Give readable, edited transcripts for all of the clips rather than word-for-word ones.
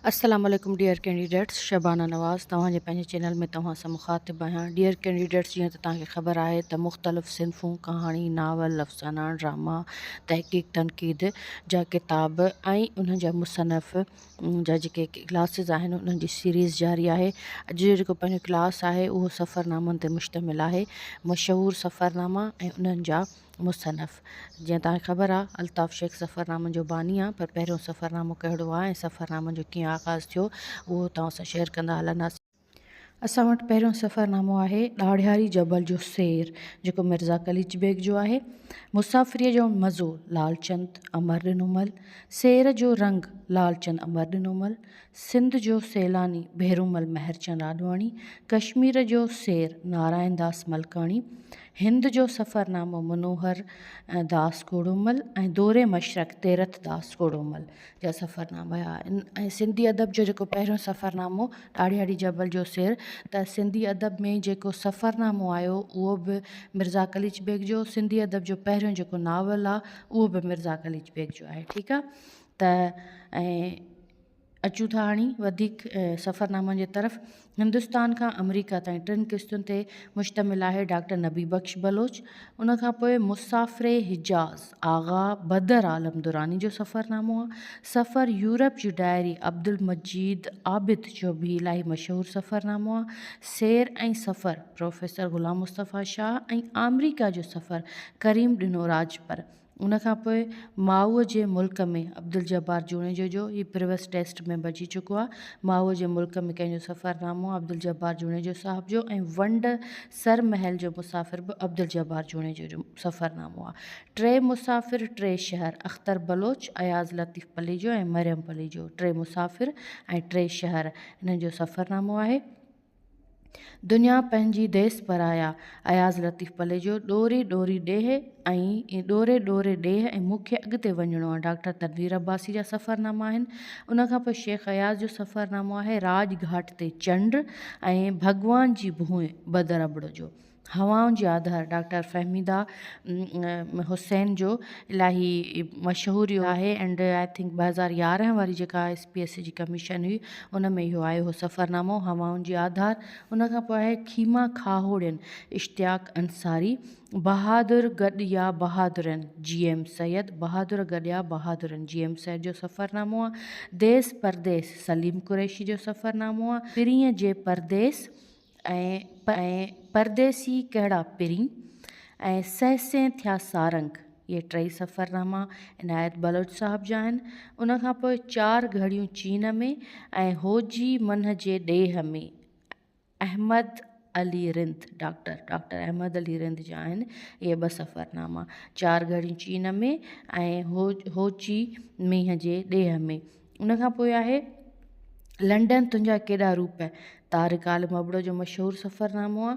السلام عليڪم dear candidates Shabana Nawaz توهان جي پنهنجي چينل ۾ توهان سان مخاطب آهيان ڊيئر ڪينڊيڊيٽس جيئن ته توهان کي خبر آهي ته مختلف صنفون ڪهاڻي ناول افسانا ڊراما تحقيق تنقيد جا ڪتاب ۽ انهن جا مصنف جا جيڪي ڪلاسز آهن انهن جي سيريز جاري آهي اڄ جو جيڪو پنهنجو ڪلاس آهي اهو سفرنامن تي مشتمل آهي مشهور سفرناما ۽ انهن جا مصنف، جيئن توهان کي خبر آ الطاف شيخ سفرنامن جو باني آ پر پهريون سفرنامو ڪهڙو آ ۽ سفرنامن جو ڪيئن آغاز ٿيو اهو توهان سان شيئر ڪندا هلنداسين. اسان وٽ پهريون سفرنامو آهي ڏاڙهياري جبل جو سير جيڪو مرزا قليچ بيگ جو آهي. مسافريء جو مزو لالچند امر ڏنومل، سير جو رنگ لالچند امر ڏنومل، سنڌ جو سيلاني ڀيرومل مهرچند آڏواڻي، ڪشمير جو سير نارائڻ داس ملڪاڻي، هند جو سفرنامو منوهر داس ڪوڙومل ۽ دور مشرق تيرٿ داس ڪوڙومل جا سفرناما هيا ۽ سنڌي ادب جو جيڪو پهريون سفرنامو ڏاڙهياڙي جبل جو سير ته سنڌي ادب ۾ جيڪو سفرنامو آيو اهو به مرزا قليچ بيگ جو سنڌي ادب جو پهريون جيڪو ناول آ اهو به مرزا قليچ بيگ جو آهي ٺيڪ آ ته ۽ اچون ٿا هاڻي وڌيڪ سفرنامن جي طرف. هندستان کان آمريڪا تائين ٽن قسطن تي مشتمل آهي ڊاڪٽر نبي بخش بلوچ. ان کان پوء مسافر حجاز آغا بدر عالم دراني جو سفرنامو آهي. سفر يورپ جي ڊائري عبدالمجيد عابد جو به الاهي مشهور سفرنامو آهي. سير ۽ سفر پروفيسر غلام مصطفيٰ شاهه ۽ آمريڪا جو سفر ڪريم ڏنو راڄپر. ان کان پوء مائوء جي ملڪ ۾ عبدالجبار جوڻيجو جو هي پريوس ٽيسٽ ۾ بچي چڪو آهي. مائوء جي ملڪ ۾ ڪنهن جو سفرنامو عبدالجبار جوڻيجو صاحب جو ۽ ونڊ سر محل جو مسافر به عبدالجبار جوڻيجو جو سفرنامو آهي. ٽي مسافر ٽي شهر اختر بلوچ، اياز لطيف پليجو ۽ مريم پليجو ٽي مسافر ۽ ٽي شهر انهن جو سفرنامو آهي. دنيا پنهنجي ديس پرايا، اياز لطيف پليجو، ڏوري ڏوري ڏيهه ۽ ڏوري ڏوري ڏيهه ۽ مون کي اڳتي وڃڻو آ ڊاڪٽر تنوير عباسي جا سفرناما آهن. ان کان پوء شيخ اياز جو سفرنامو آهي راڄ گهاٽ تي چنڊ ۽ ڀڳوان جي ڀونء بدر ابڙو جو. هوائن جي آڌار ڊاڪٽر فهميده حسين جو الاهي مشهور اهو آهي اينڊ I think 2011 واري جيڪا ايس پي ايس سي جي ڪميشن هئي ان ۾ اهو آيو هو سفرنامو هوائن جي آڌار ان کان پوء آهي خيما کاهوڙين اشتياق انصاري بهادر گڏ يا بهادرن جي ايم سيد بهادر گڏ يا بهادرن جي ايم سيد جو سفرنامو آهي ديس پرديس سليم قريشي جو سفرنامو آهي پرينء جي پرديس ۽ پرديسي ڪهڙا پرين ۽ سهسين ٿيا سارنگ اهي ٽئي سفرناما عنايت بلوچ صاحب جا آهن. ان کان پوء چار گهڙيون چين ۾ ۽ هوجي منهه جي ڏيهه ۾ احمد علي رند ڊاڪٽر ڊاڪٽر احمد علي رند جا آهن اهي ٻه سفرناما چار گهڙيون چين ۾ ۽ هوچي مينهن جي ڏيهه ۾. ان کان پوء آهي لنڊن تنهنجا ڪيڏا روپ طارق عالم ابڙو جو مشهور سفرنامو آ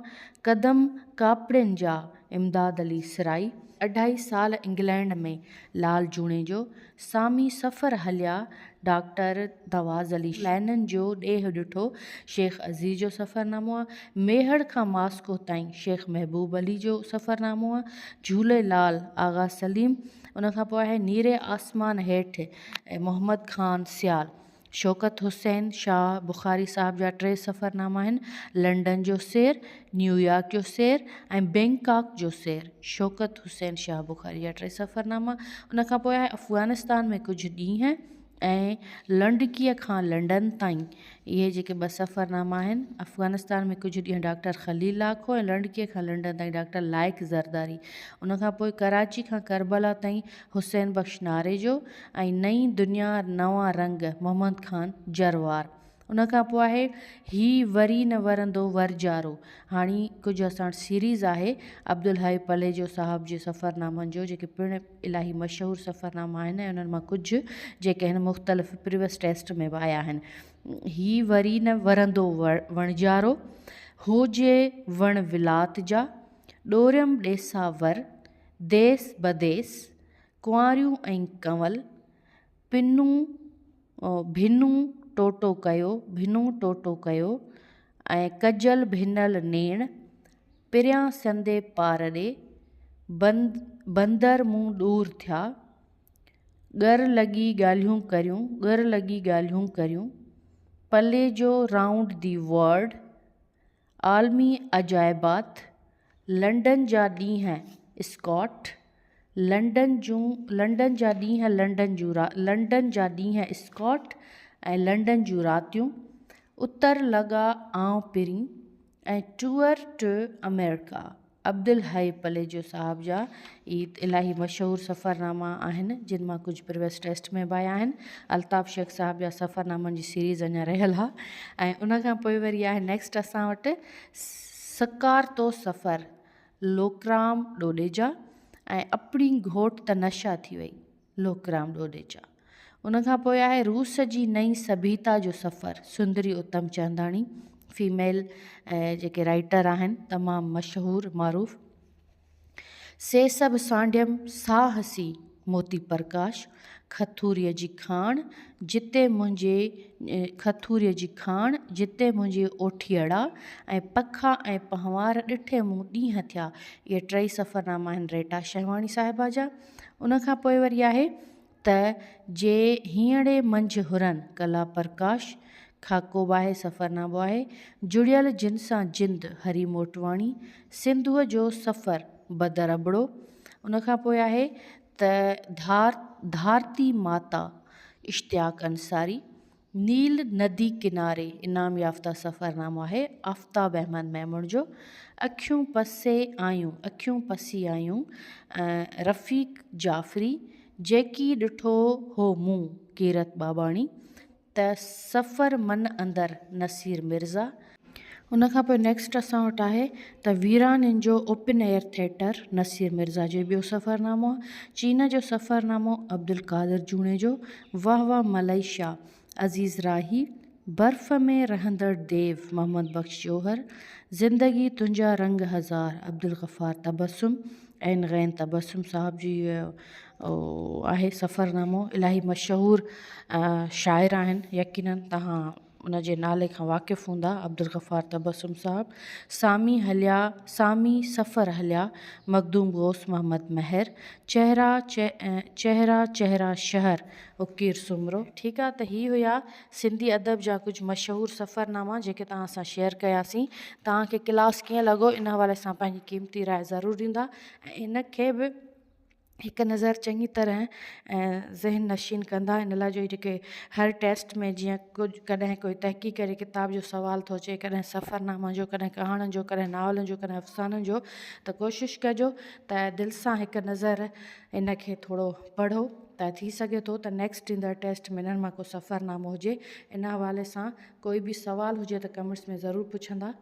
قدم ڪاپڙين جا امداد علي سرائي اڍائي سال انگلينڊ ۾ لال جوڻيجو سامي سفر هليا ڊاڪٽر نواز علي لينن جو ڏيهه ڏٺو شيخ عزيز جو سفرنامو آ ميهڙ کان ماسڪو تائين شيخ محبوب علي جو سفرنامو آ جهولي لال آغا سليم ان کان پوء آهي نيري آسمان هيٺ ۽ محمد خان سيال، شوڪت حسين شاهه بخاري صاحب جا ٽي سفرناما آهن، لنڊن جو سير، نيويارڪ جو سير ۽ بئنڪاڪ جو سير، شوڪت حسين شاهه بخاري جا ٽي سفرناما، ان کان پوء آهي افغانستان ۾ ڪجهه ڏينهن ۽ لنڊڪيء کان لنڊن تائين، اهي جيڪي ٻه سفرناما آهن، افغانستان ۾ ڪجهه ڏينهن ڊاڪٽر خليل لاکو ۽ لنڊڪيء کان لنڊن تائين ڊاڪٽر لائق زرداري، ان کان پوء ڪراچي کان ڪربلا تائين حسين بخش ناريجو ۽ نئين دنيا نوان رنگ محمد خان جروار. ان کان پوء آهي هي وري نه ورندو ورجارو. هاڻي ڪجهه اسان وٽ سيريز آهي عبدالحئي پليجو صاحب جي سفرنامن جو جيڪي پڻ الاهي مشهور سفرناما آهن ۽ انهن مان ڪجهه جيڪي هن مختلف پريوس ٽيسٽ ۾ به آيا آهن. هي وري نه ورندو وڻجارو، هو جي وڻ ولات جا، ڏوريم ڏيسا ور، ديس بديس، ڪنواريون ۽ ڪنول، پنون ڀنون ٽوٽو ڪيو، ڀنون ٽوٽو ڪيو ۽ ڪجل ڀنل نيڻ، پريان سندي پار ڏي، بندر مون ڏور ٿيا، ڳر لڳي ڳالهيون ڪريون، ڳر لڳي ڳالهيون ڪريون. پليجو رائونڊ the world, عالمي عجائبات، لنڊن جا ڏينهن اسڪاٽ، لنڊن جون لنڊن جا ڏينهن لنڊن جون لنڊن جا ڏينهن اسڪاٽ ۽ لنڊن جون راتيون، اتر لڳا آئون پرين ۽ ٽوئر ٽو آمريڪا. عبدالحئي پليجو صاحب جا اهي الاهي مشهور سفرناما آهن جن مان ڪجهه پريويس ٽيسٽ ۾ به آيا آهن. الطاف شيخ صاحب جا سفرنامن جي سيريز اڃا رهيل آ ۽ ان کان پوء وري آهي نيڪسٽ اسان وٽ سڪارتو سفر لوڪرام ڏوڏيجا ۽ اپڻي گهوٽ ته نشا ٿي وئي. لوڪرام ڏوڏيچا. ان کان پوء آهي روس جي نئين سڀيتا جو سفر سندري اتم چانداڻي فيميل جيڪي رائيٽر آهن تمام مشهور معروف. سي سڀ سانڍيم ساهه سي موتي پرڪاش کٿوريء جي کاڻ جتي منهنجي کٿوريء جي کاڻ جتي منهنجي اوٺيئڙا ۽ پکا ۽ پنهوار ڏٺي مون ڏينهن ٿيا اهي ٽئي سفرناما آهن ريٽا شهواڻي صاحبه جا. ان کان پوء وري آهي ته جي هينئڙي منجهه هرن، ڪلا پرڪاش، خاڪو به آهي، سفرنامو آهي، جڙيل جن سان جند، هري موٽواڻي، سنڌوء جو سفر، بدر ابڙو، ان کان پوء آهي ته ڌار ڌارتي ماتا، اشتياق انصاري، نيل ندي ڪناري انعام يافته سفرنامو آهي آفتاب احمد ميمڻ جو اکيون پسي آيون اکيون پسي آيون رفيق جعفري جيڪي ڏٺو هو مون ڪيرت ٻاٻاڻي ته سفر من اندر نصير مرزا. ان کان پوء نيڪسٽ اسان وٽ آهي ته ويرانين جو open air theatre Naseer Mirza جو ٻيو سفرنامو آهي. چين جو سفرنامو عبدالقادر جوڻيجو، واهه واهه ملائيشيا عزيز راهي، برف ۾ رهندڙ ديو محمد بخش جوهر، زندگي تنهنجا رنگ هزار عبدالغفار تبسم، عين غين تبسم صاحب جي آهي سفرنامو الاهي مشهور شاعر آهن يقينن توهان ان جي نالي کان واقف هوندا عبدالغفار تبسم صاحب، سامي هليا سامي سفر هليا، مخدوم غوث محمد مهر، چهرا چهرا چهرا شهر، اڪير سومرو. ٺيڪ آ ته هي هيا سنڌي ادب جا ڪجهه مشهور سفرناما جيڪي توهان سان شيئر ڪياسين. توهان کي ڪلاس ڪيئن لڳو ان حوالي سان پنهنجي قيمتي راء ضرور ڏيندا ۽ ان کي به هڪ نظر چڱي طرح ذهن نشين ڪندا ان لاء جو جيڪي هر ٽيسٽ ۾ جيئن ڪجهه ڪڏهن ڪوئي تحقيق جي ڪتاب جو سوال ٿو اچي ڪڏهن سفرنامن جو ڪڏهن ڪهاڻين جو ڪڏهن ناولن جو ڪڏهن افسانن جو ته ڪوشش ڪجو ته دل سان هڪ نظر ان کي ٿورو پڙهو ته ٿي سگهي ٿو ته نيڪسٽ ايندڙ ٽيسٽ ۾ انهن مان ڪو سفرنامو هجي ان حوالي سان ڪوئي به سوال هجي ته ڪمينٽس ۾ ضرور پڇندا.